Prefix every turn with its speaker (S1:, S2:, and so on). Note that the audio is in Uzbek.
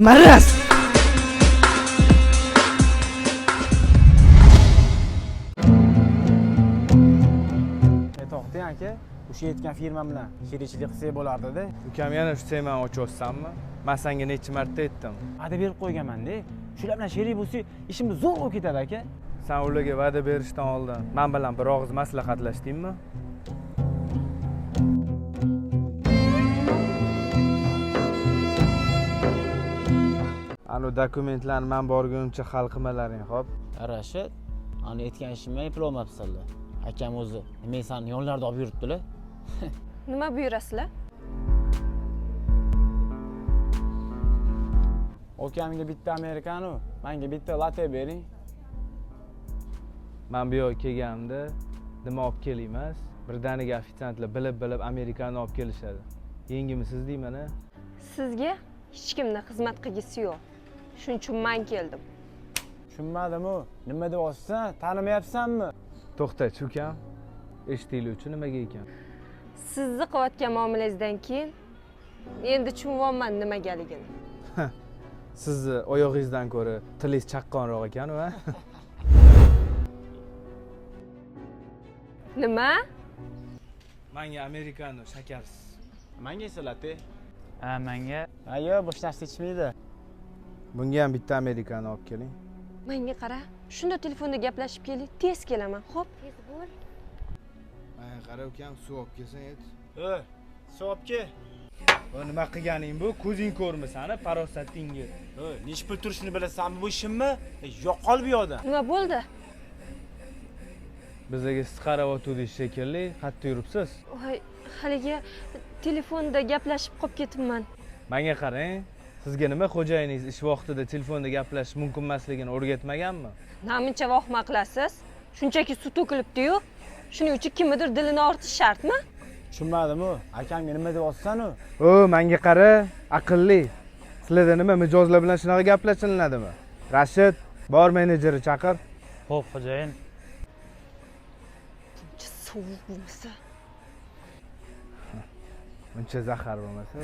S1: Maraz.
S2: To'xtang aka, o'sha aytgan firma bilan sherikchilik qilsak bo'lardi-da.
S3: Ukam, yana shu temani ochyapsanmi? Man senga necha marta aytdim.
S2: Va'da berib qo'yganman-da. Shular bilan sherik bo'lsak, ishimiz zo'r bo'lib ketadi aka.
S3: San ularga va'da berishdan oldin man bilan bir og'iz maslahatlashdingmi? Anu dokumentlarni man borgunimcha hal qilmalaring, xo'p?
S4: Rashid, ani aytgan ishimga eplolmabsanlar. Akam o'zi nima sani yonlarida olib yuribdilar.
S5: Nima buyurasizlar?
S2: Ukamga bitta amerikano, menga bitta latte bering.
S3: Man bu yoqqa kelganimda nima olib kelay emas, birdaniga ofitsiantlar bilib-bilib amerikani olib kelishadi. Yengimisiz deyman a?
S5: Sizga hech kimni xizmat qilgisi yo'q. Shuning uchun man keldim.
S2: Tushunmadim-u. Nima deyapsan? Tanimayapsanmi?
S3: To'xtachi ukam. Eshitinglarchi nimaga ekan?
S5: Sizni qilayotgan muomalangizdan keyin endi tushunyapman nimagaligini.
S3: Sizni oyog'ingizdan ko'ra tilingiz chaqqonroq ekan, a?
S5: Nima?
S3: Menga amerikano shakarsiz.
S2: Menga esa latte.
S4: Ha, menga
S2: Ha, yo'q, boshqa narsa ichmaydi.
S3: Bunga ham bitta amerikano olib keling.
S5: Menga qara, shunda telefonda gaplashib keling, tez kelaman, xo'p?
S6: Tez bo'l.
S3: Menga qara ukam, suv olib kelsang ayt.
S2: Ey, suv olib kel.
S3: Bu nima qilganing bu? Ko'zing ko'rmasani, farosatingga.
S2: Ey, nechi pul turishini bilasanmi bu ishimmi? Yo'qol bu yoqdan.
S5: Nima bo'ldi?
S3: Bizga siz qarab o'tdingiz shekilli, qayerda yuribsiz?
S5: Voy, haligi telefonda gaplashib qolib ketibman.
S3: Menga qarang, sizga nima xo'jayiningiz ish vaqtida telefonda gaplashish mumkin emasligini o'rgatmaganmi?
S5: Namuncha vahima qilasiz? Shunchaki suv to'kilibdi-yu. Shuning uchun kimnidir dilini og'ritish shartmi?
S2: Tushunmadim-u. Akamga nima deyapsan-u?
S3: O, menga qara, aqlli. Sizlarda nima mijozlar bilan shunaqa gaplashiladimi? Rashid, bor menejerni chaqir.
S4: Xo'p, xo'jayin.
S5: Buncha sovuq bo'lmasa.
S3: Buncha zahar bo'lmasa.